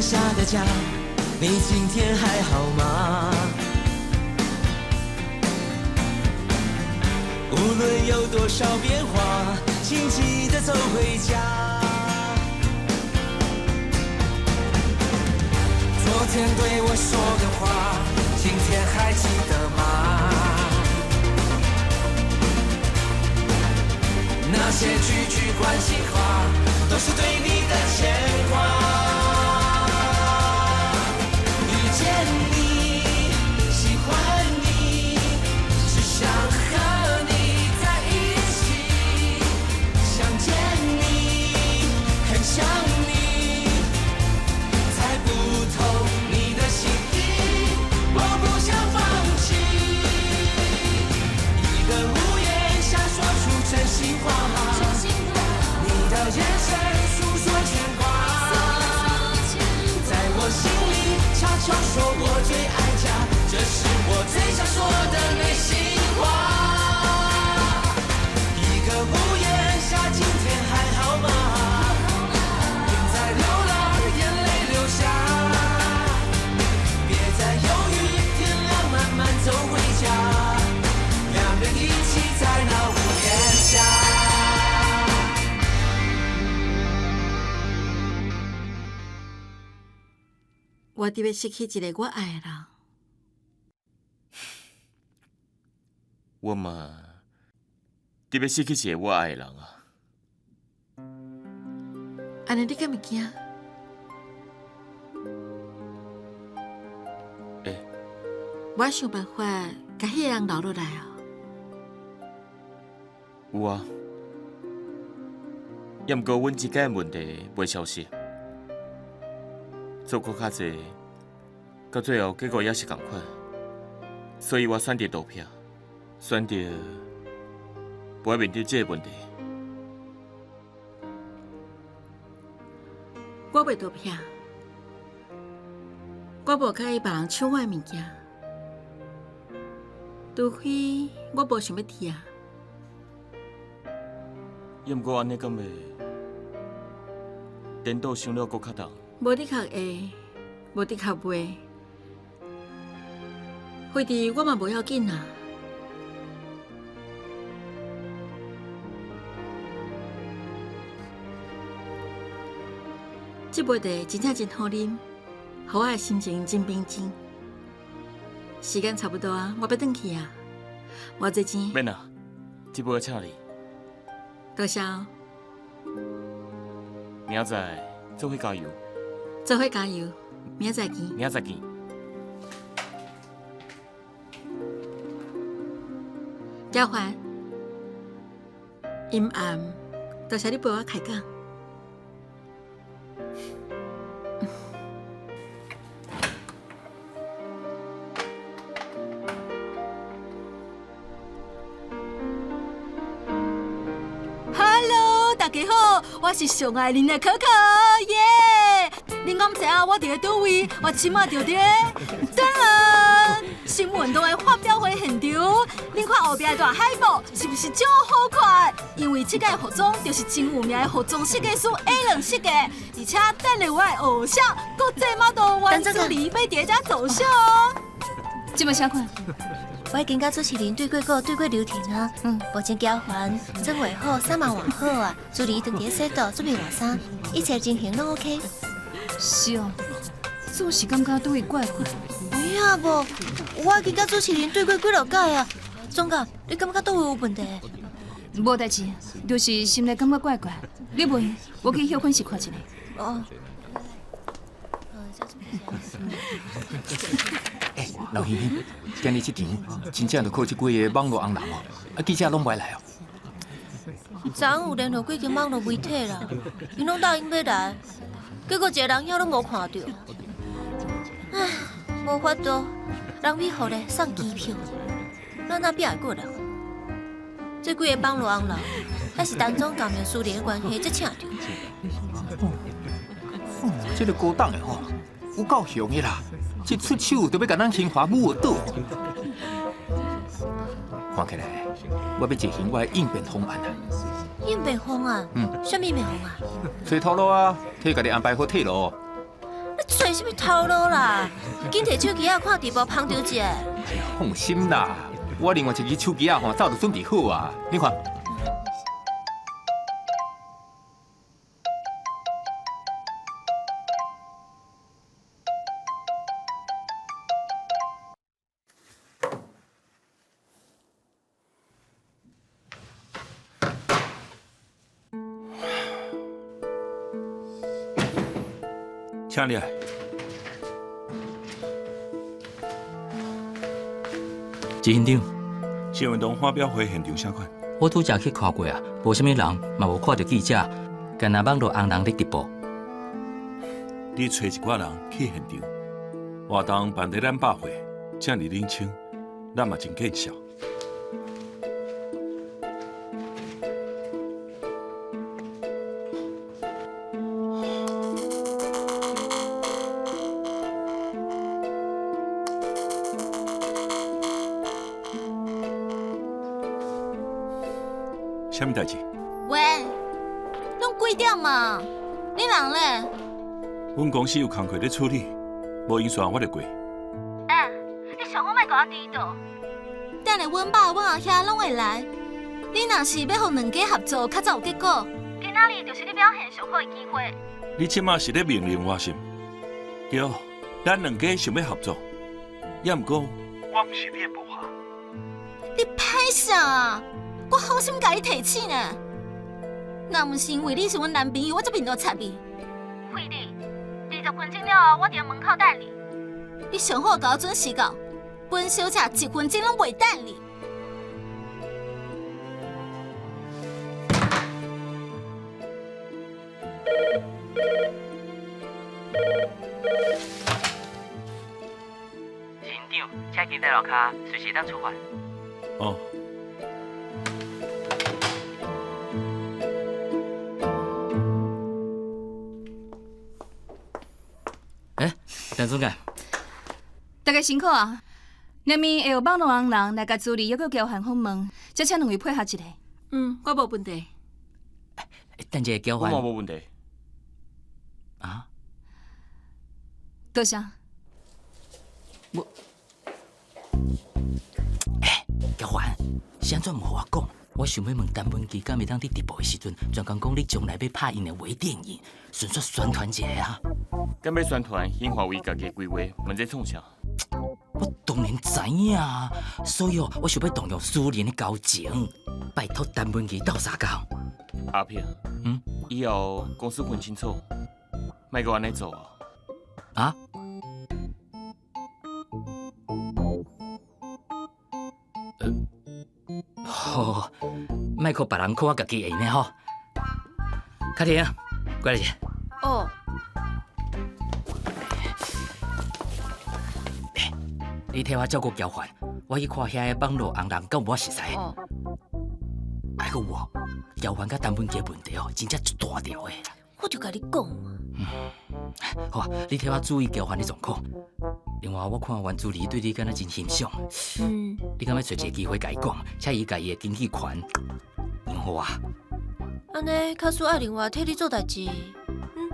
下的家，你今天還好嗎？無論有多少變化，請記得走回家。昨天對我說的話，今天還記得嗎？那些句句關心話，都是對你的牽掛。遇見你，喜歡你，只想和你在一起。想見你，很想你，猜不透你的心意，我不想放棄。一個屋檐下說出真心話，你的眼神訴說牽掛，在我心裡悄悄說我最愛家，這是我最想說的內心話。一個屋檐下，今天還好嗎？別再流浪，眼淚流下，別再猶豫，天亮慢慢走回家，兩人一起在那屋檐下。我得欲失去一个我愛的人。我嘛，得欲失去一個我愛的人啊！按呢你敢會驚？會。我想辦法共彼個人留落來哦。有啊，猶毋過阮之間的問題袂消失，做閣較濟，到最後結果也是仝款，所以我選擇逃避，選擇無愛面對這个問題。我袂逃避，我無佮意別人搶我的物件，除非我無想欲挃。猶毋過按呢敢會顛倒傷了閣較重？無的確會，無的確袂，反正我嘛無要緊啊。這杯茶真正真好啉，予我的心情真平靜。時間差不多啊，我欲轉去啊。偌濟錢？免啦，這杯我請你。多謝哦。明仔載做伙加油。做伙加油，明仔載見。明仔載見。嘉環，陰暗，多謝你陪我開講。 Hello，大家好，我是上愛恁的可可耶！恁敢知影我佇咧佗位？我這馬就佇咧噔新聞運動的發表會現場，恁看後壁的大海報是毋是足好看？因為這屆服裝就是真有名的服裝設計師 Allen 設計，而且等下我的偶像國際 model 王淑妮欲佇遮走秀哦。這馬啥款？我已經佮主持人對過稿、對過流程啊。目前交還妝畫好，衫嘛換好啊，助理當佇咧洗桌，準備換衫，一切情形攏 OK。是哦，總是感覺佗位怪怪。有影無？我已經佮主持人對過幾落擺啊。總監，你感覺佗位有問題？無代誌，就是心內感覺怪怪。你袂閒，我去休睏室看一下。哦。欸，老兄，今日這場真正就靠這幾个網路紅人哦，啊記者攏無愛來哦。昨昏有聯絡幾間網路媒體啦，𪜶攏答應欲來，結果一个人影攏無看著。唉，無法度，人美予咧送機票，咱哪拼會過人？這幾个網路紅人，還是陳總佮苗書玲的關係才請著。這个高檔的吼，有夠雄的啦！一出手就欲共咱興華舞倒。看起來，我欲執行我的應變方案啊！應變方案？嗯，啥物變方案？揣套路啊，替家己安排好退路。你揣啥物头路啦？紧提手机仔看直播捧场一下。哎呀，放心啦，我另外一支手机仔吼早就准备好啊，你看。请你来。执行长，新运动发表会现场啥款？我拄才去看过啊，无啥物人，嘛无看著记者，干焦网路红人咧直播。你揣一寡人去现场，活动办伫咱百货，遮尔冷清，咱嘛真见笑。啥物代志？喂，拢几点啊？你人咧？阮公司有工课咧处理，无闲线我就过。欸，你上好莫共我迟到。等下阮爸、阮阿兄拢会来。你若是欲予两家合作，较早有结果。今仔日就是你表现上好的机会。你这马是咧命令我是毋？对，咱两家想欲合作，也毋过我毋是你的部下。你歹啥啊？我好心共你提醒呢。若毋是因为你是阮男朋友，我才面都插你。惠丽，20分钟了后，我伫门口等你。你上好共我准时到，本小姐一分钟拢袂等你。执行长，车已经在楼跤，随时当出发。哦。欸，陈总监，大家辛苦啊！下面会有网路红人来共助理，犹阁交换访问，才请两位配合一下。嗯，我无问题。等一下交换，我嘛无问题。啊？多谢。我，欸，交换，是按怎毋予我讲？我想欲问陈文琪，敢会当伫直播的时阵，专工讲你将来欲拍𪜶的微电影，顺续宣传一下啊？敢欲宣传，兴华为家己的规划，问这创啥？我当然知影啊，所以哦，我想欲动用私人的交情，拜托陈文琪斗相共。阿平，嗯，以后公司分清楚，莫阁按呢做啊！啊？好，莫靠别人，靠我家己会呢吼。卡婷，过来一下。哦。你替我照顾交换，我去看遐个网路红人敢有我熟似。哦。还阁有哦，交换佮陈文杰问题哦，真正足大条的。我就共你讲嘛。嗯，好啊，你替我注意交换的状况。另外，我看袁助理对你敢若真欣赏。嗯。你敢欲揣一个机会共伊讲，请伊共伊的经纪权让予我？按呢，假使爱另外替你做代志，嗯。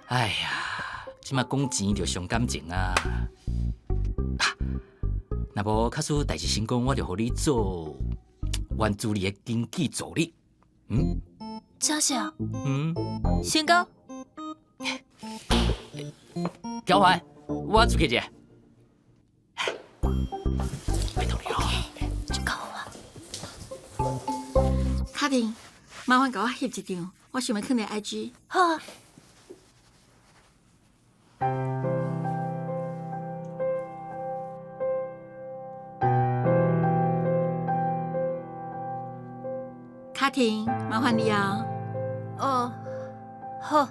哎呀，这马讲钱就伤感情啊！若无假使代志成功，我就予你做袁助理的经纪助理。嗯？真是啊？嗯。成交。交换，我出去一下。拜托你哦。就够啊。卡婷，麻烦共我翕一张，我想欲囥佇 IG。好啊。卡婷，麻烦你哦。哦，好。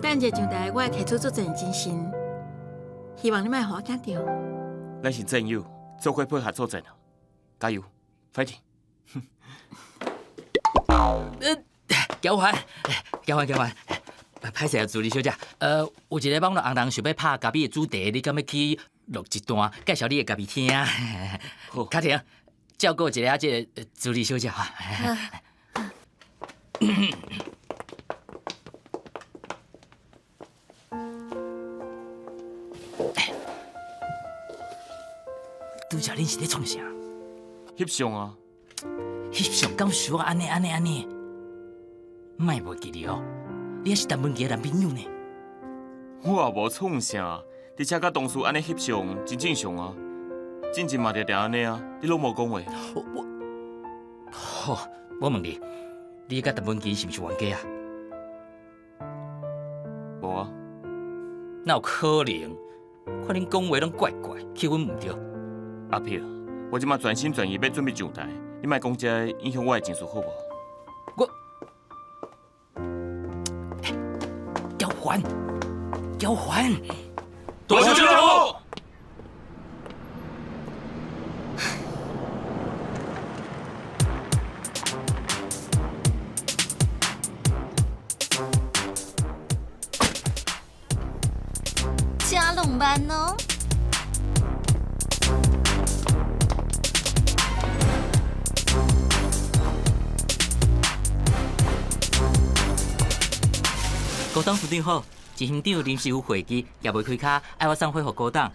等一下上台，我会提出足济精神，希望你莫予我惊著。咱是战友，做伙配合作战啊！加油，fighting！交换，交换，交换。歹势啊，助理小姐。有一个网路红人想欲拍咖啡的主题，你敢欲去录一段介绍你的咖啡厅？好，卡婷，照顾一下这个助理小姐。拄才恁是咧创啥？翕相啊！翕相敢需要按呢按呢按呢？莫袂记哩哦，你还是陈文杰的男朋友呢。我也无创啥，而且佮同事按呢翕相真正常啊。进前嘛定定按呢啊，你拢无讲话。我，好，我问你，你佮陈文杰是毋是冤家啊？无啊。哪有可能？看恁讲话拢怪怪，气氛毋对。阿撇，我这马全心全意欲准备上台，你莫讲这个影响我的情绪好无？我，交还，交还，多谢老母。真浪漫哦！高董处长好，执行长临时有会议，也袂开跤，爱我送货予高董。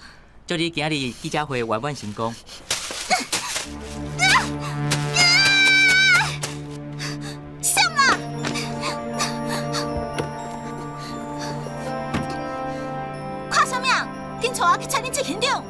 祝你今日记者会圆满成功。啥啦？看啥物啊？紧带我去找恁执行长。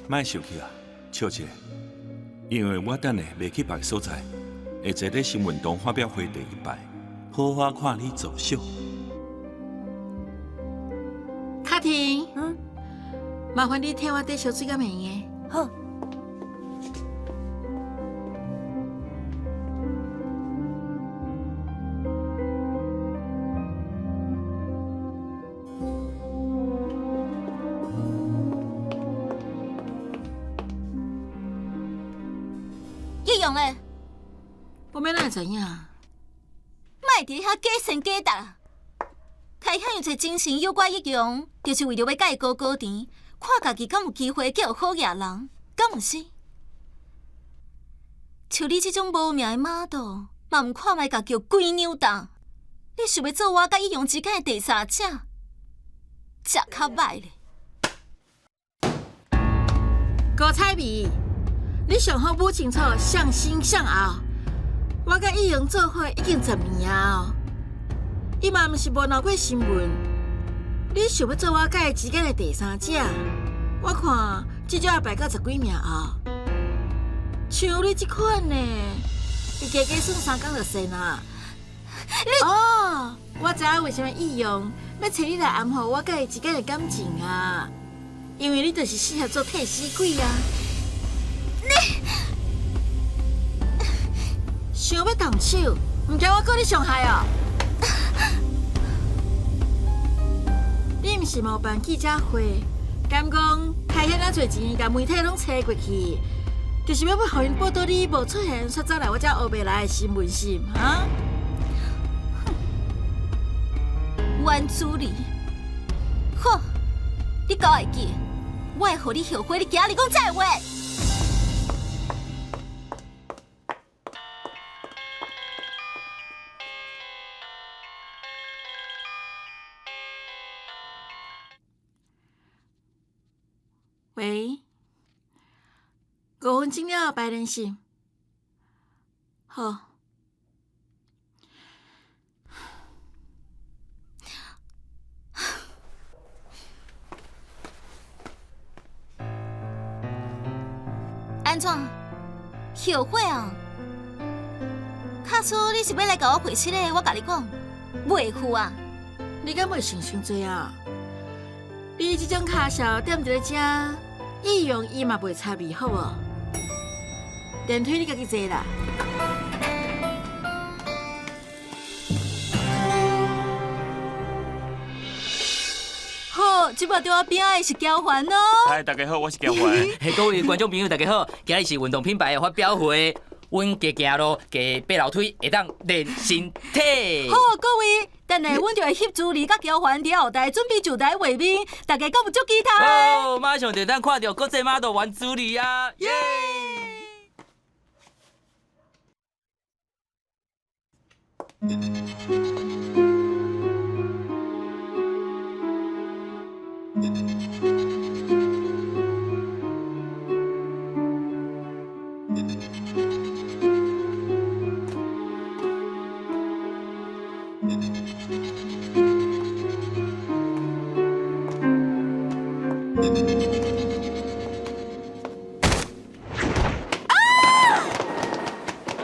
莫生气啊，笑一下，因为我等下袂去别个所在，会坐咧新运动发表会第一排，好好看你做秀。卡婷，麻烦你替我缀烧水甲袂用的。好。易容咧，我欲哪会知影？莫伫遐假神假达，开遐尔济精神诱拐易容，就是为著欲佮伊高高甜，看家己敢有机会结有好额人，敢毋是？像你这种无名的马道，嘛毋看觅共叫几两重？你想欲做我佮易容之间的第三者，食较歹咧。高彩美，你上好摸清楚谁先谁后。我佮易容做伙已经10年啊，伊嘛毋是无闹过新闻。你想欲做我佮伊之间的第三者，我看至少要排到10几名后。像你这款呢，伊加加算3工就散啊。你哦，我知影为啥物易容欲揣你来安抚我佮伊之间的感情啊，因为你就是适合做替死鬼啊。你想欲动手，毋惊我告你伤害哦。你毋是嘛有办记者会，敢讲开遐尔济钱，共媒体拢揣过去，就是欲予𪜶报道你无出现，煞走来我遮乌白来的新闻是毋？哈？袁主任，好，你阁会记，我会予你后悔你今日讲这话。喂，5分钟了后排练室。好。按怎？后悔啊？假使你是欲来共我回七的，我共你讲，袂赴啊！你敢袂想伤济啊？你这种跤数踮伫咧遮，易容伊嘛袂插你，好无？电梯你家己坐啦。好，这摆伫我边仔的是娇环哦。嗨，大家好，我是娇环。嘿，各位观众朋友，大家好，今日是运动品牌的发表会，阮加行路、加爬楼梯，会当练身体。好，各位，等下阮就会翕朱莉佮娇环伫后台准备上台画面，大家敢有足期待？哦，马上就当看著国际马道玩朱莉啊！耶！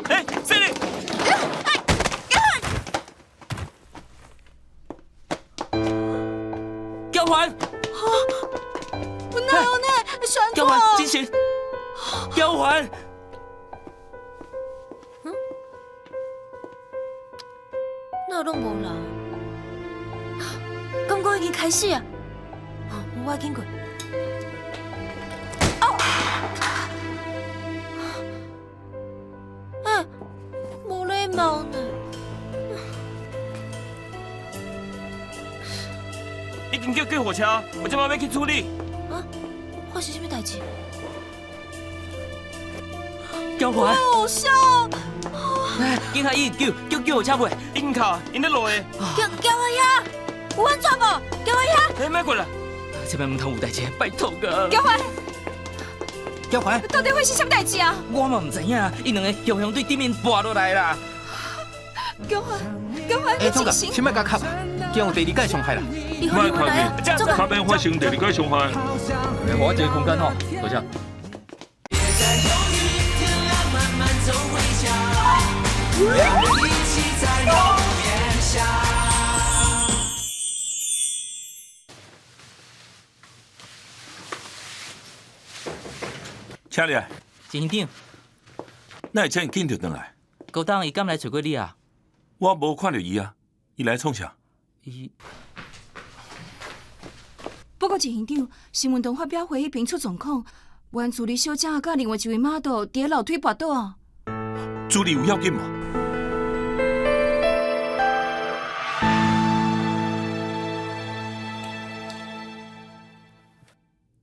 欸，犀利！交还！我哪有呢？是按交还！精神！交还！哪拢无人？敢讲已经开始啊？我紧过。哦！欸，无礼貌呢。已经叫救护车，我这马欲去处理。啊？发生啥物代志？交还！好笑。警察已经叫救护车未？已经到，𪜶咧路的。叫叫我遐，有安怎无？叫我遐。欸，莫过来。这摆毋通有代志，拜托啊！交还！交还！到底发生啥物代志啊？我嘛毋知影，𪜶两个雄雄对顶面跋落来啦。交还！交还！欸，总监，先莫共卡，今有第二届伤害啦。莫客气，较免发生第二届伤害。欸，予我一个空间吼，多谢。别再犹豫，天亮慢慢走回家，两人一起在屋檐下。请你来，陈县长，哪会遮尔紧就转来？高东伊敢来揣过你啊？我无看著伊啊，伊来创啥？伊报告陈县长，新闻堂发表会彼边出状况，原助理小姐佮另外一位 model 伫咧楼梯跋倒啊。助理有要紧无？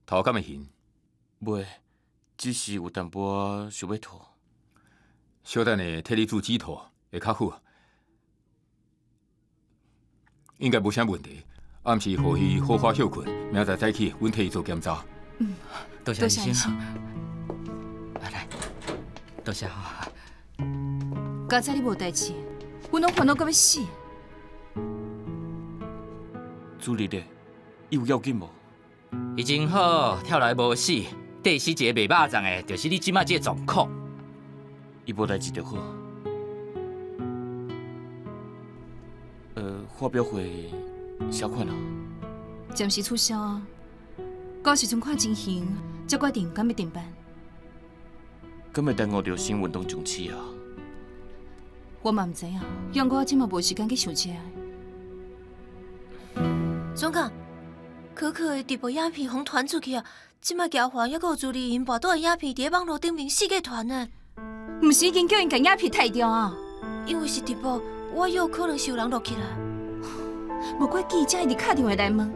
头敢会晕？袂，只是有淡薄仔想欲吐。小等下替你注止吐，会较好。应该无啥问题。暗时予伊好好歇睏，明仔载早起，阮替伊做检查。嗯，多谢医生。来，多谢哈。佳哉你无代志，阮拢烦恼到欲死。助理咧，伊有要紧无？伊真好，跳来无死，缀死一个袂肉粽的，就是你这马这个状况。伊无代志就好。发表会啥款啊？暂时取消啊。到时阵看情形，才决定敢欲停办。敢会耽误著新运动上市啊？我嘛毋知影，因为我这马无时间去想这个。总监，可可的直播影片予传出去啊！这马交还，犹阁有助理𪜶跋倒的影片伫咧网路顶面四界传呢。毋是已经叫𪜶共影片剔掉啊？因为是直播，我有可能是有人录起来。无怪记者一直敲电话来问，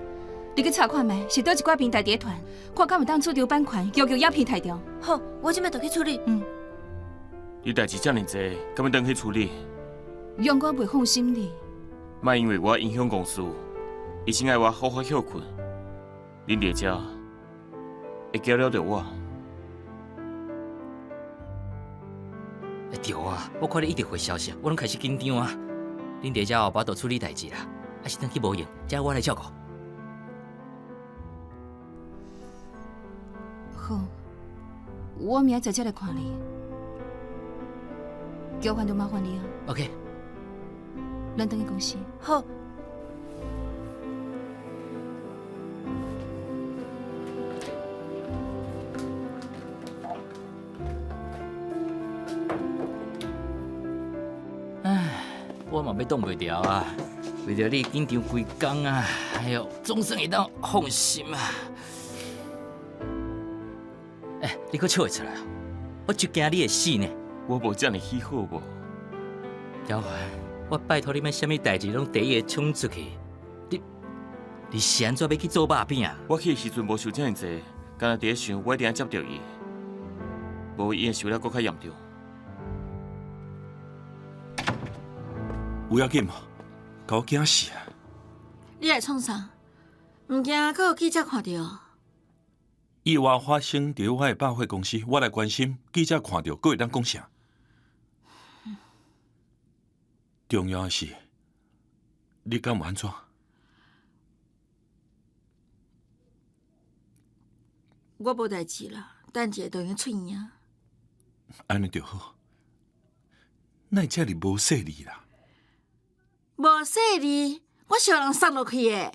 你去查看觅是佗一寡平台伫咧传，看敢有当主张版权，要求影片剔掉。好，我这马就去处理。嗯。你代志遮尔济，敢欲转去处理？让我袂放心你。莫因为我影响公司，医生爱我好好歇睏。恁伫遮会搅扰著我。对啊，我看你一直回消息，我拢开始紧张啊。恁伫遮哦，无法度处理代志啦，啊是转去无用，这我来照顾。好，我明仔载才来看你。交换就麻烦你啊。 OK。咱转去公司。好。唉，我嘛欲挡袂牢啊！为著你紧张规工啊，哎哟，总算会当放心啊！欸，你阁笑会出来啊？我就惊你会死呢！我无遮尔虚好无？小凡，我拜托你，免啥物代志拢第一个冲出去。你是按怎欲去做肉饼啊？我去的时阵无想遮尔济，干焦伫咧想，我一定爱接著伊，无伊会想了阁较严重。有要紧无？共我惊死啊！你来创啥？毋惊阁有记者看著？意外发生伫我的百货公司，我来关心，记者看著，阁会当讲啥？重要的是，你敢有按怎？我无代志啦，等一下就用出院啊。按呢就好。哪会遮尔无细腻啦？无细腻，我是予人捒落去的。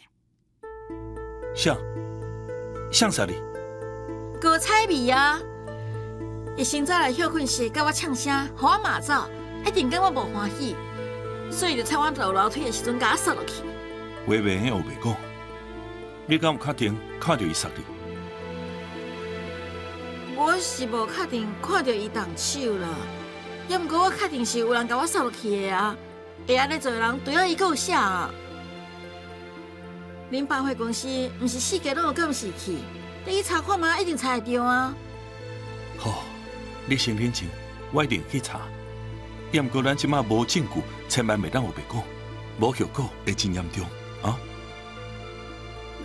啥？啥捒你？高彩美啊！伊先早来歇困室，共我呛声，予我骂走，一定感觉无欢喜，所以就趁我落楼梯的时阵，共我捒落去。话袂用乌白讲，你敢有确定看著伊捒你？我是无确定看著伊动手啦，抑毋过我确定是有人共我捒落去的啊！会按呢做的人，除了伊，阁有谁啊？恁百货公司毋是四界拢有监视器，你去查看覓，一定查会著啊！好，你先冷静，我一定去查。抑毋过咱这马无证据，千万袂当乌白讲，无后果会真严重啊！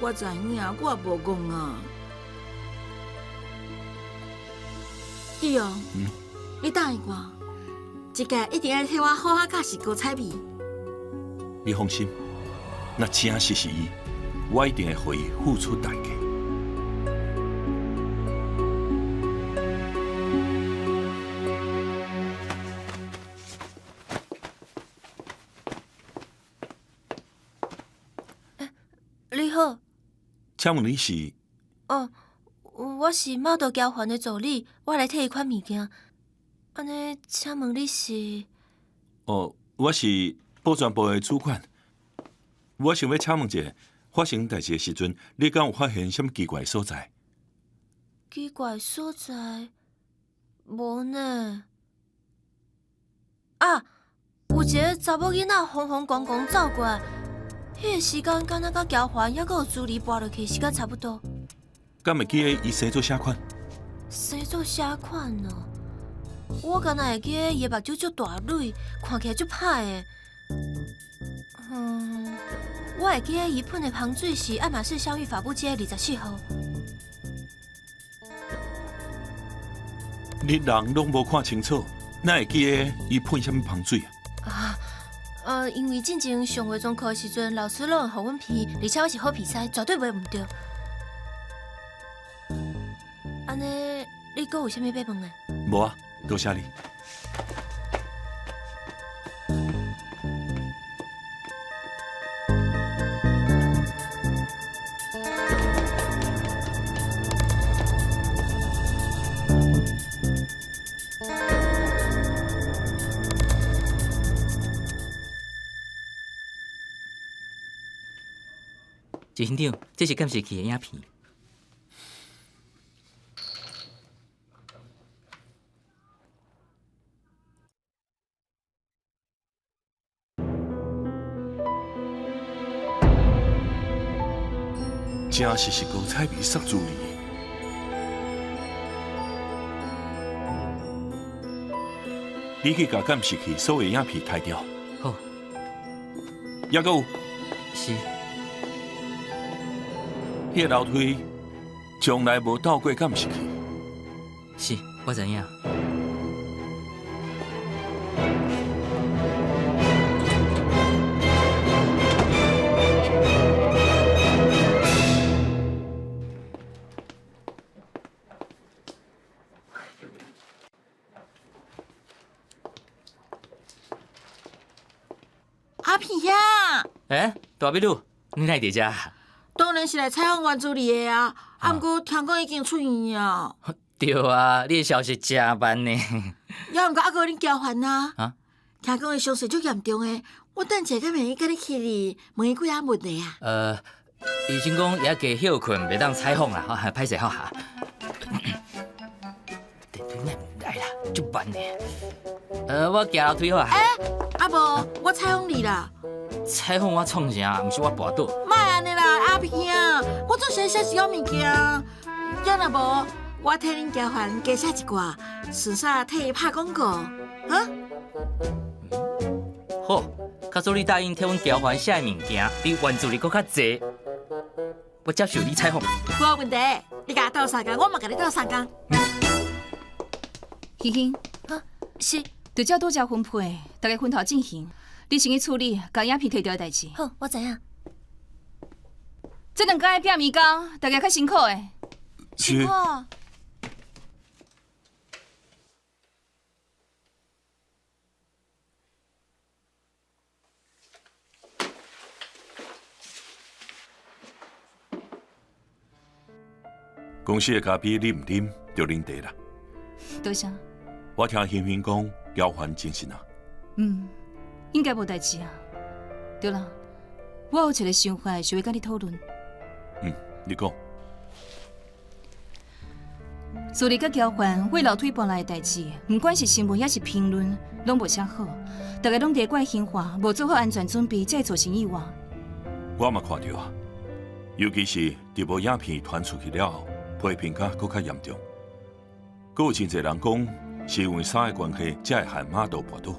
我知影，我也无戆啊。义勇，你答应我，这届一定爱替我好好教示高彩美。你放心，若真实是伊，我一定会予伊付出代价。你好。请问你是？哦，我是马道交还的助理，我来替伊款物件。按呢，请问你是？哦，我是保全部的主管。我想欲请问一下，发生代志的时阵，你敢有发现啥物奇怪的所在？奇怪所在？无呢。啊，有一个查某囡仔疯疯狂狂走过来，彼个时间敢若佮交还，犹阁有助理跋落去，时间差不多。敢会记得伊生做啥款？生做啥款哦？我敢若会记得伊的目睭足大蕊，看起来足歹的。我会记得伊喷的香水是爱马仕香芋法布街24号。你人拢无看清楚，哪会记得伊喷啥物香水啊？啊，因为进前上化妆课的时阵，老师拢会予阮闻，而且我是好鼻师，绝对袂毋著。按呢，你阁有啥物欲问的？无啊，多谢你。执行长，这是监视器的影片。真实是高彩美杀助理。你去共监视器所有影片开掉。好。犹阁有。是。彼个楼梯从来无透过监视器。是，我知影。阿片兄。欸，大美女，你哪会伫遮？当然是来采访原助理的啊！啊，毋过听讲已经出院啊。对啊，你的消息诚慢呢。犹毋过犹阁有恁交还啊？啊？听讲伊伤势足严重的，我等一下敢会用佮你去哩，问伊几仔问题啊？医生讲伊犹加歇睏，袂当采访啦，吼，歹势吼哈。来啦，足慢的。我行楼梯好啊。欸，啊无，我采访你啦。采访我创啥？毋是我跋倒。莫按呢啦，阿平，我总是写小物件。要若无，我替恁交还加写一寡，顺续替伊拍广告，哈？好，假使你答应替阮交还写的物件，比原助理阁较济，我接受你采访。无问题，你共我斗相共，我嘛共你斗相共。欣欣，啊，是，就照拄才分配，大家分头进行。你先去处理共影片提著的代志。好，我知影。这两工的拼面工，大家较辛苦的。辛苦。公司的咖啡你毋啉，就啉茶啦。多谢。我听欣欣讲，交还精神啊。嗯，应该无代志啊。对啦，我有一个想法，想欲佮你讨论。嗯，你讲。助理佮交换为楼梯搬来的代志，毋管是新闻抑是评论，拢无啥好。大家拢伫怪兴华，无做好安全准备，才会造成意外。我嘛看著啊，尤其是这部影片传出去了后，批评甲阁较严重。阁有真济人讲，是因为啥的关系，才会害马道跋倒。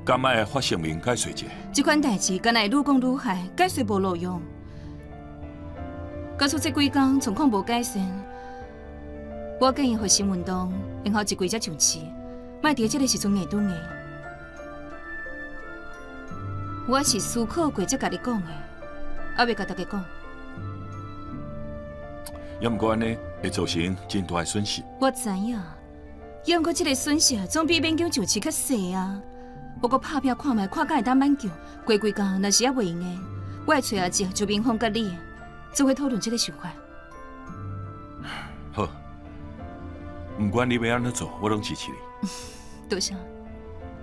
敢爱发声明解释一下？这款代志，敢若会愈讲愈害，解释无路用。假使这几工状况无改善，我建议予新闻党延后一季才上市，莫伫这个时阵硬拄硬。我是思考过才共你讲的，犹未共大家讲。也毋过按呢，会造成真大的损失。我知影，也毋过这个损失总比勉强上市较细啊。我阁拍拼看觅，看敢会当挽救。过几工若是犹袂用的，我会揣阿叔、周明峰佮你做伙讨论这个想法。好，毋管你欲按怎做，我拢支持你。多谢。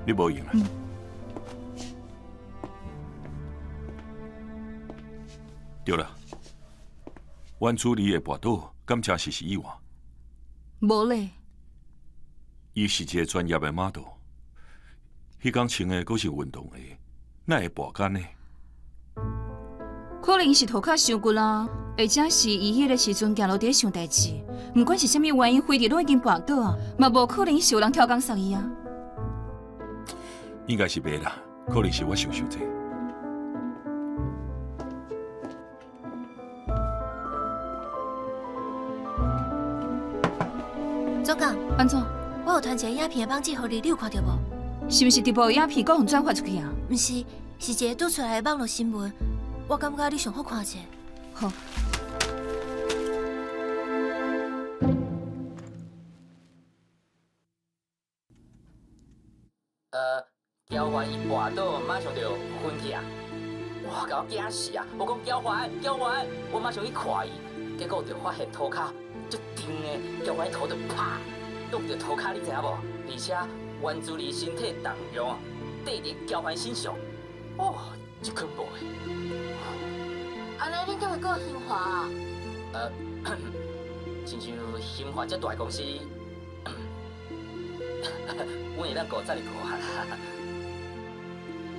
你无闲啊？对啦，阮助理的跋倒，敢真实是意外？无咧。伊是一个专业的 model，彼工穿的阁是运动鞋，哪会跋杆呢？可能是涂跤伤骨啊，或者是伊彼个时阵行路伫咧想代志，毋管是啥物原因，非得拢已经跋倒啊，嘛无可能是有人超工杀伊啊。应该是袂啦，可能是我想伤济。总监，按怎？我有传一个影片的网址予你，你有看著无？是毋是直播影片阁予人转发出去啊？毋是，是一个拄出来的网路新闻。我感觉你上好看一下。好。交还伊跋倒，马上就昏去啊！哇，共我惊死啊！我讲交还，交还，我马上去看伊，结果就发现涂跤足重的，交还头就啪挡著涂跤，你知影无？而且原主人身体动摇，缀伫交还身上，哦，足恐怖的。按呢，恁敢会告兴华啊？亲像兴华这大公司，阮会当告遮尔高啊。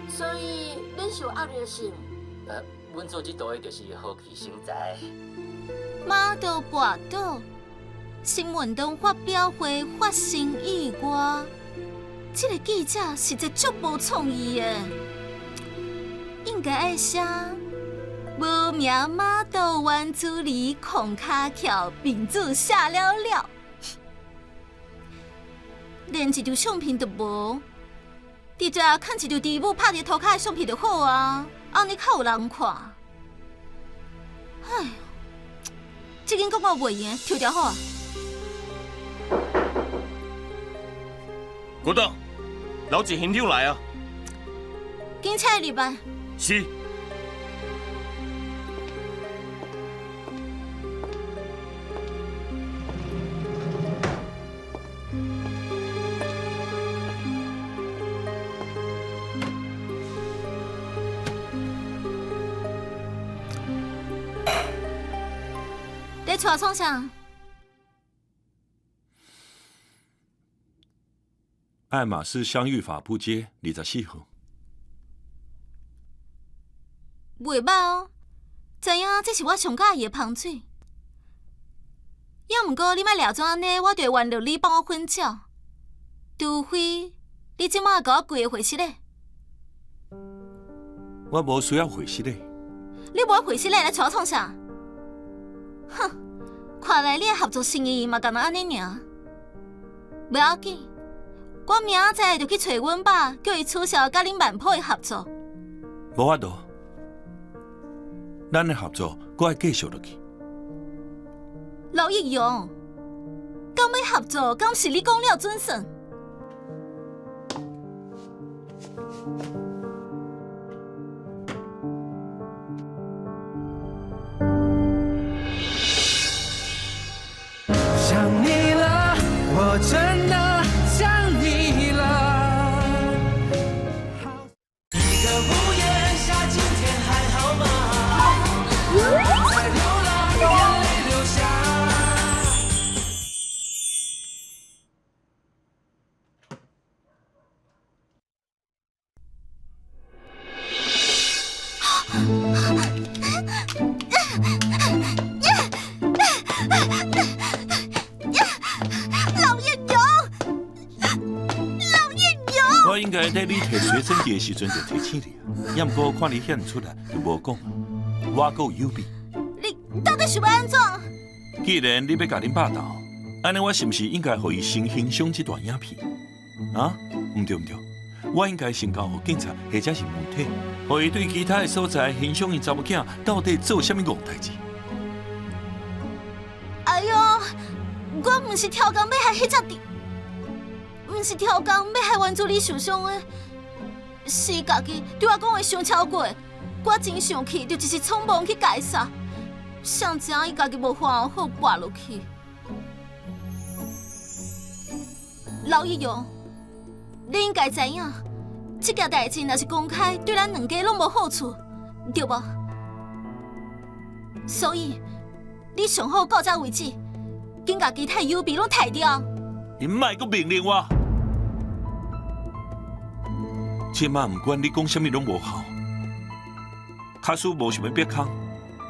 所以恁是有压力是毋？阮做这道的就是和气生财。马道跋倒，新闻中发表会发生意外，这个记者实在足无创意的，应该爱写无名马道原主里空跤翘，名字写了了，连一张相片都无，直接囥一张猪母拍伫涂跤的相片就好啊，按呢较有人看。唉，这间广告袂用，抽掉好啊。股长，老子现场来啊！警察入来。是。你厝创啥？爱马仕相遇法布街24号。袂歹哦，知影这是我上佮意的香水。也毋过你莫掠做按呢，我就会原谅你放我粉鸟。除非你这摆共我规个会室咧。我無需要回失的。你無愛回失你來揣我創啥？哼，看來你的合作生意嘛，敢若按呢爾。袂要緊，我明仔載就去揣阮爸，叫伊取消佮恁萬鋪的合作。無法度，咱的合作閣愛繼續落去。劉益榮，講欲合作，敢是你講了準算？想你了，我真的想你了。一個屋檐下，今天還好嗎？在流浪，眼淚流下。劉益榮，劉益榮，我應該佇你提隨身碟的時陣就提醒你啊，也毋過看你遐爾出來就無講。我閣有有備。你到底想欲按怎？既然你欲共恁爸鬥，按呢我是毋是應該予伊先欣賞這段影片？啊？毋對毋對，我應該先交予警察或者是媒體，予伊對其他的所在欣賞𪜶查某囝到底做啥物戇代誌。哎喲，我毋是超工欲害彼隻，毋是超工欲害袁珠你受傷的，是伊家己對我講話傷超過，我真生氣，就一時衝動去共伊殺，誰知影伊家己無看好跋落去。劉益榮，你應該知影，這件代誌若是公開，對咱兩家攏無好處，對無？所以你上好到這為止，緊共其他幽閉攏刣掉。你莫閣命令我，這馬毋管你講啥物攏無效，假使無想欲逼空，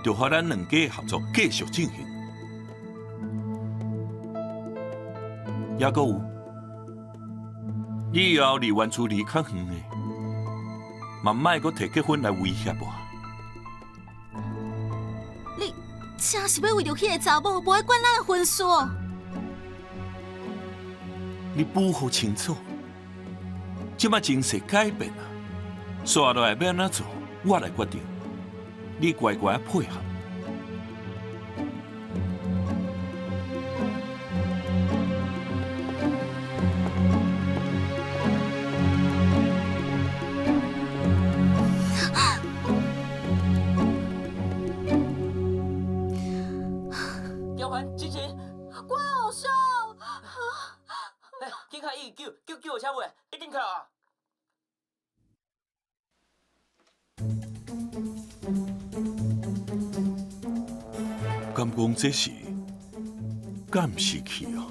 就予咱兩家合作繼續進行。抑閣有，你以後離原厝離較遠的，嘛莫閣提結婚來威脅我。你真是欲為著彼个查某，無愛管咱的婚事哦？你補予清楚，這馬情勢改變啊，紲落來欲按怎做，我來決定。你乖乖配合。嬌環，晴晴，我好笑。來，緊開119，叫救護車未？你緊開啊！敢講這是監視器啊？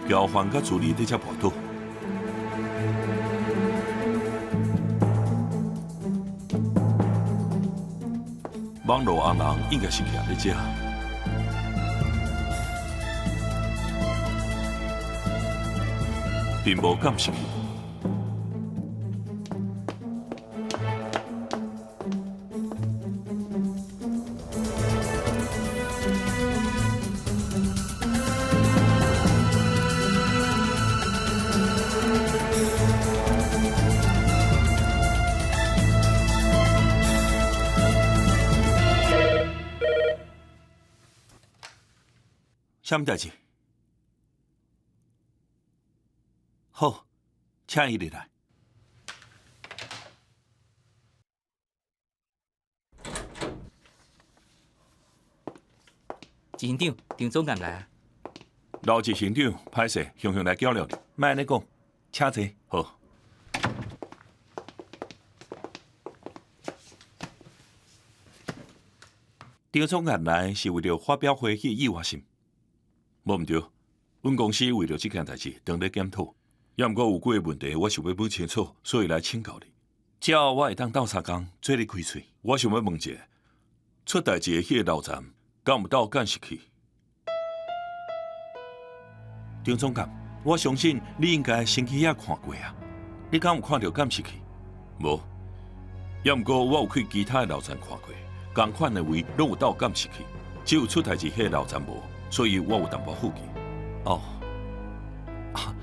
喬凡佮朱莉佇遮跋倒，網路紅人應該是徛佇遮。並無監視器。啥物代誌？好，請伊入來。執行長，張總監來啊！老執行長，歹勢，雄雄來攪擾你，莫按呢講，請坐，好。張總監來是為著發表會彼個意外信，無毋對，阮公司為著這件代誌，當咧檢討，猶毋過有幾个問題，我想欲問清楚，所以來請教你。這後我會當鬥相共，做你開喙。我想欲問一下，出代誌的彼个樓層，敢有鬥監視器？張總監，我相信你應該先去遐看過啊。你敢有看著監視器？無。猶毋過我有去其他的樓層看過，仝款的位攏有鬥監視器，只有出代誌彼个樓層無，所以我有淡薄好奇。哦，啊，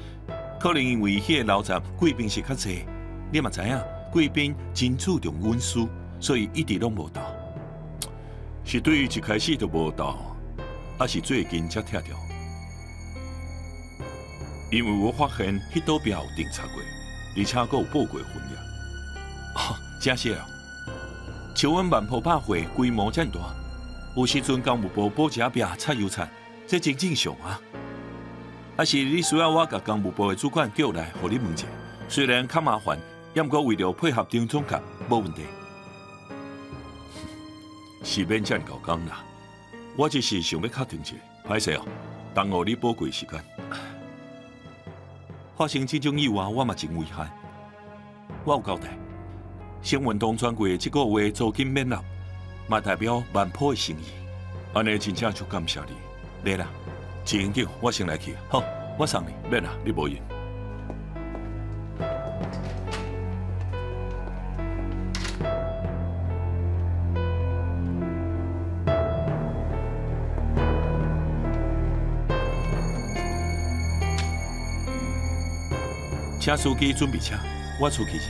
可能因為彼个樓層貴賓室較濟，你嘛知影，貴賓真注重隱私，所以一直攏無鬥。是對一開始就無鬥，抑是最近才拆掉？因為我發現彼倒壁有偵查過，而且閣有報過分頁。哦，真是哦！像阮萬坡百貨規模遮大，有時陣工務部補一壁擦油漆，這真正常啊。抑是你需要我共工務部的主管叫來，予你問者？雖然較麻煩，猶毋過為著配合張總監，無問題。是免遮爾厚工啦，我只是想欲確定一下，歹勢哦，耽誤你寶貴時間。發生這種意外，我嘛真遺憾。我有交代，新運動專櫃這個月租金免納，嘛代表萬鋪的誠意。按呢真正足感謝你。來啦，執行長，我先來去。好，我送你，免啦，你無閒。請司機準備車，我出去。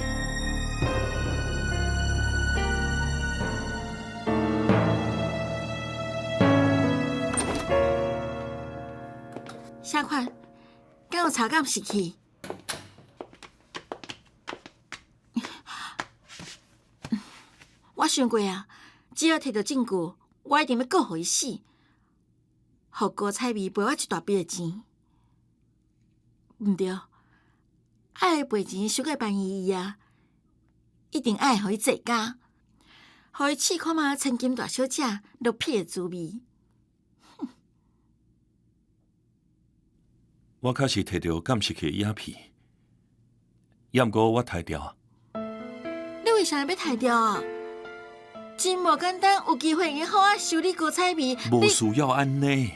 啥款？敢有查監視器？我想過啊，只要提著證據，我一定欲告予伊死，予高彩美賠我一大筆的錢。毋對，愛賠錢傷過便宜伊啊，一定愛予伊坐監，予伊試看覓千金大小姐落屁的滋味。我確實提著監視器的影片，猶毋過我刣掉。你為啥欲刣掉啊？真無簡單，有機會會好好修理高彩美。無需要按呢，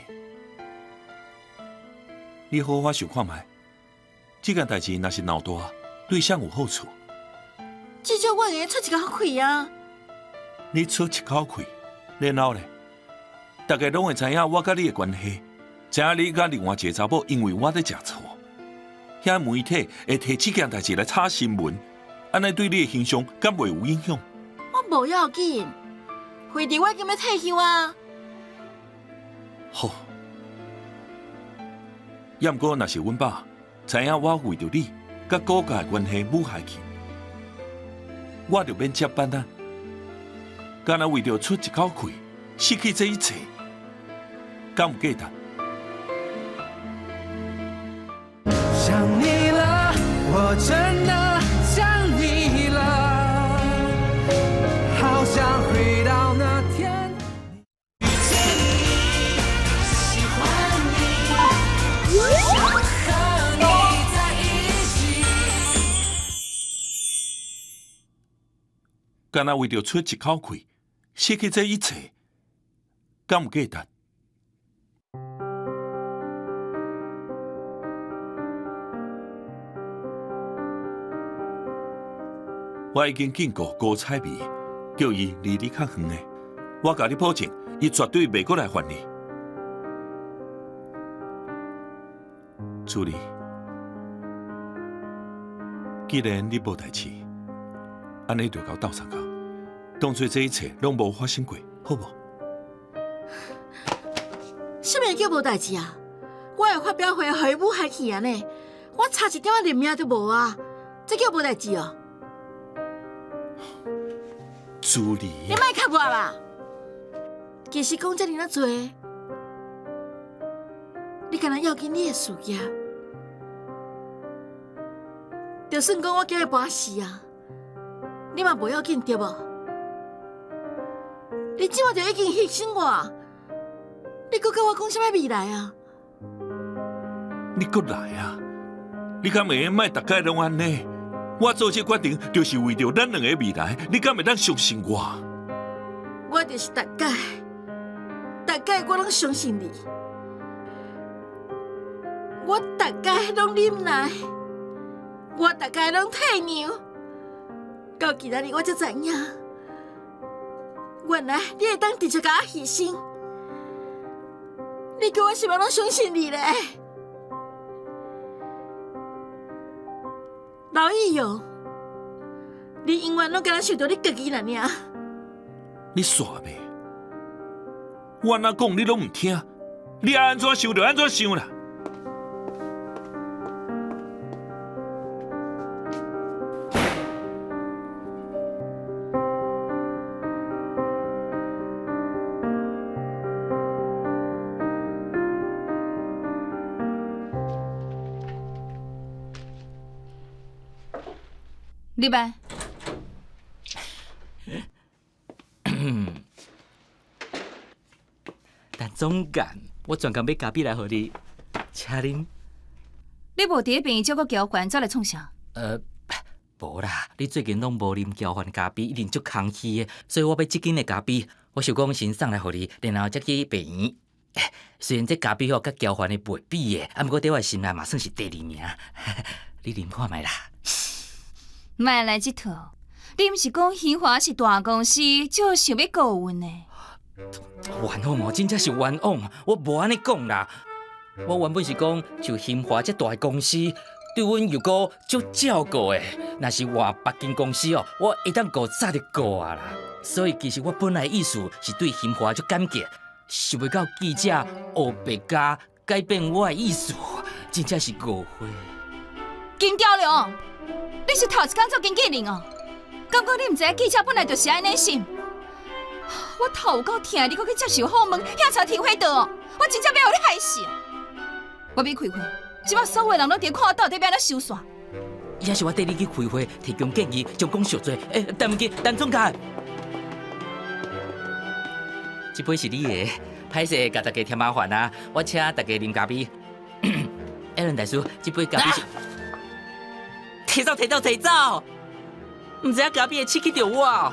你好好想看覓，這件代誌若是鬧大，對誰有好處？至少我會出一口氣啊！你出一口氣，然後咧，大家攏會知影我佮你的關係，知影你佮另外一個查某因為我咧食醋，遐媒體會提這件代誌來炒新聞，按呢對你的形象敢袂有影響？我無要緊，反正我已經欲退休啊。好，猶毋過若是阮爸知影我為著你佮高家的關係武害去，我就免接班啊。敢若為著出一口氣，失去這一切，敢有價值？想你了，我真的想你了，好想回到那天。遇見你，喜歡你，想和你在一起。敢若為著出一口氣，失去這一切，敢有價值？我已經警告高彩美，叫伊離你較遠的。我共你保證，伊絕對袂閣來煩你。助理，既然你無代誌，按呢就共鬥相共，當作這一切攏無發生過，好無？啥物叫無代誌啊？我的發表會予伊武害去啊呢，我差一點仔連命都無啊！這叫無代誌哦？助理，你莫嚇我啦！其實講遮爾仔濟，你敢若要緊你的事業，就算講我今日跋死啊，你嘛無要緊對無？你這馬就已經犧牲我，你閣佮我講啥物未來啊？你閣來啊！你敢會用莫逐擺攏按呢？我做這決定就是為著咱兩个未來，你敢會當相信我？我就是逐擺，逐擺我攏相信你，我逐擺攏忍耐，我逐擺攏退讓，到今仔日我才知影，原來你會當直接共我犧牲。你叫我是欲按怎相信你咧？劉義勇，你永遠攏敢若想著你家己爾爾。你煞袂？我按怎講你攏毋聽，你愛按怎想就按怎想啦。入來。陳總監，我專工買咖啡來予你，請啉。你無佇咧病院照顧喬凡，走來創啥？無啦，你最近攏無啉喬凡咖啡，一定足空虛的，所以我買這間的咖啡，我想講先送來予你，然後才去病院。雖然這咖啡吼，佮喬凡的袂比的，啊，毋過佇我的心內嘛算是第二名。你啉看覓啦。莫來這套，你毋是講興華是大公司，就想欲告阮的？冤枉哦，真正是冤枉！我無按呢講啦，我原本是講像興華這大公司對阮又閣足照顧的，若是換別間公司哦，我會當告早就告啊啦。所以其實我本來意思是對興華足感激，想袂到記者烏白加改變我的意思，真正是誤會。金雕龍，你是頭一工做經紀人哦？敢講你毋知影記者本來就是按呢想？我頭有夠疼，你閣去接受訪問，遐才體會到哦！我真正欲予你害死！我欲開會，這擺所有人攏佇看我到底欲按怎收煞。也是我綴你去開會，提供建議，將功贖罪。欸，陳記，陳總監，這杯是你的，歹勢共大家添麻煩啊！我請大家啉咖啡。艾倫大叔，這杯咖啡是……提走，提走，提走！毋知影咖啡會刺激著我。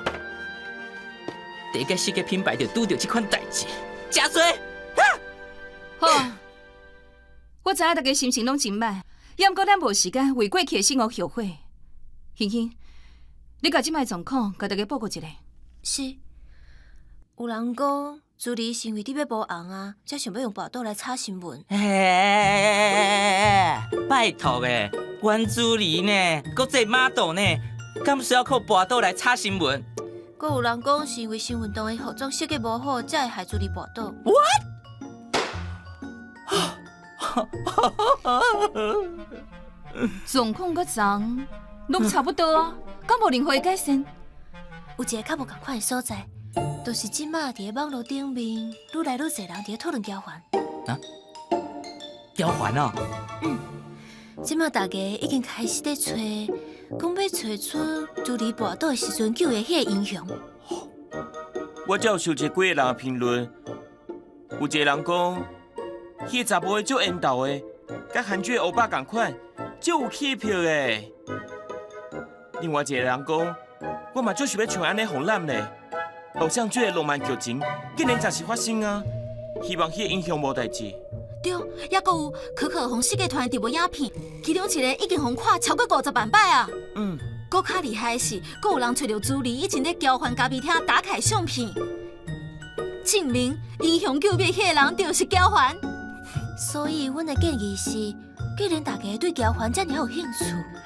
第一個世界品牌就拄著這款代誌，誠衰！好，我知影大家心情攏真歹，猶毋過咱無時間為過去的失誤後悔。欣欣，你共這擺狀況，共大家報告一下。是，有人講朱莉是因為你欲無紅啊，才想欲用跋倒來炒新聞。欸，拜託的，阮朱莉呢，國際 model 呢，敢需要靠跋倒來炒新聞？閣有人講是因為新聞黨的服裝設計無好，才會害朱莉跋倒。 What？狀況佮昨攏差不多啊，敢無任何的改善？有一個較無仝款的所在，就是這馬佇個網路頂面，愈來愈濟人佇咧討論喬凡。啊？喬凡哦？嗯，這馬大家已經開始咧揣，講欲揣出朱莉跋倒的時陣救的彼個英雄。我才有收這幾個人的評論，有一個人講，彼個查某的足緣投的，佮韓劇歐巴仝款，足有氣魄的。另外一個人講，我嘛足想欲像按呢予攬咧，偶像劇的浪漫劇情竟然真實發生啊！希望彼個英雄無代誌。對，猶閣有可可予世界傳直播影片，其中一個已經予看超過50萬擺啊！閣較厲害的是，閣有人揣著朱莉以前咧交換咖啡廳打卡相片，證明英雄救美彼个人就是喬凡。所以，阮的建議是，既然大家對喬凡遮爾有興趣，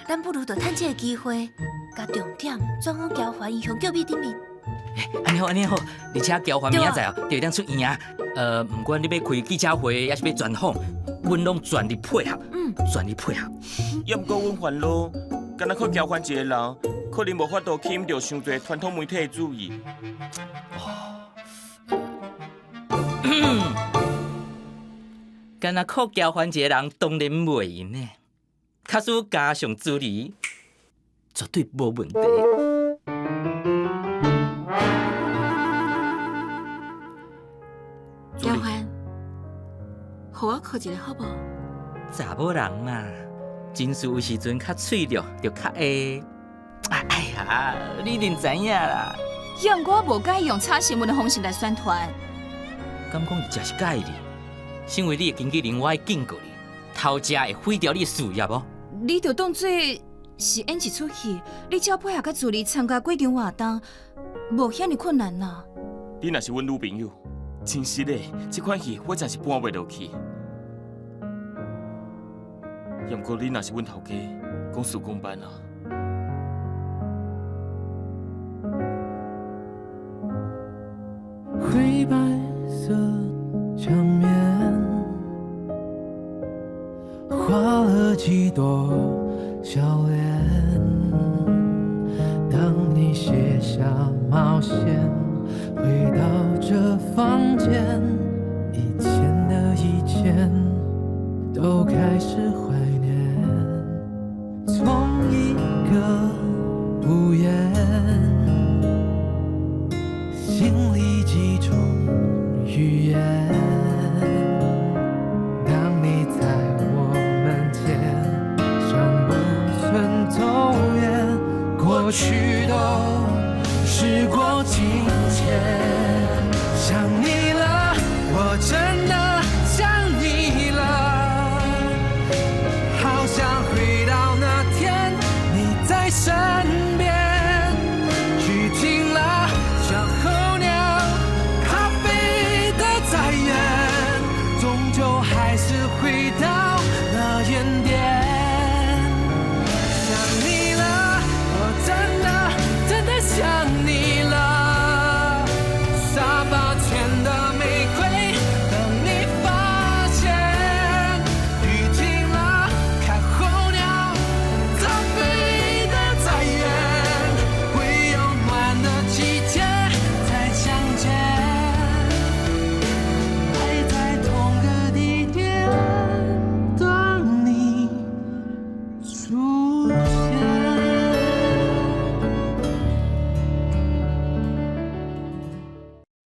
咱不如就趁這个機會，共重點轉往喬凡英雄救美頂面。按呢好，按呢好，而且喬凡明仔載哦，就會當出院啊。毋管你欲開記者會，抑是欲專訪，阮攏全力配合。全力配合。猶毋過阮煩惱，敢若靠喬凡一個人，可能無法度吸引著傷濟傳統媒體的注意。敢若靠喬凡一個人，當然袂用的。假使加上朱莉，絕對無問題。喬凡，予我哭一下好無？查某人嘛，情绪有時陣較脆弱，就較會。哎呀，你一定知影啦。抑毋過我無佮意用炒新聞的方式來宣傳。敢講伊真是佮意你？身為你的經紀人，我愛警告你，偷食會毀掉你的事業哦。你就當做是演一齣戲，你只要配合佮自然參加幾場活動，無遐爾困難啦。你若是阮女朋友，真實的，這款戲我真是搬袂落去。毋過你若是阮頭家，講事講辦啊。灰白色牆面，畫了幾朵笑臉。當你卸下帽線，回到這房間，以前的以前都開始懷念。從一個屋檐，心裡幾種語言。當你在我門前，像不曾走遠，過去都時過境遷。想你了，我真。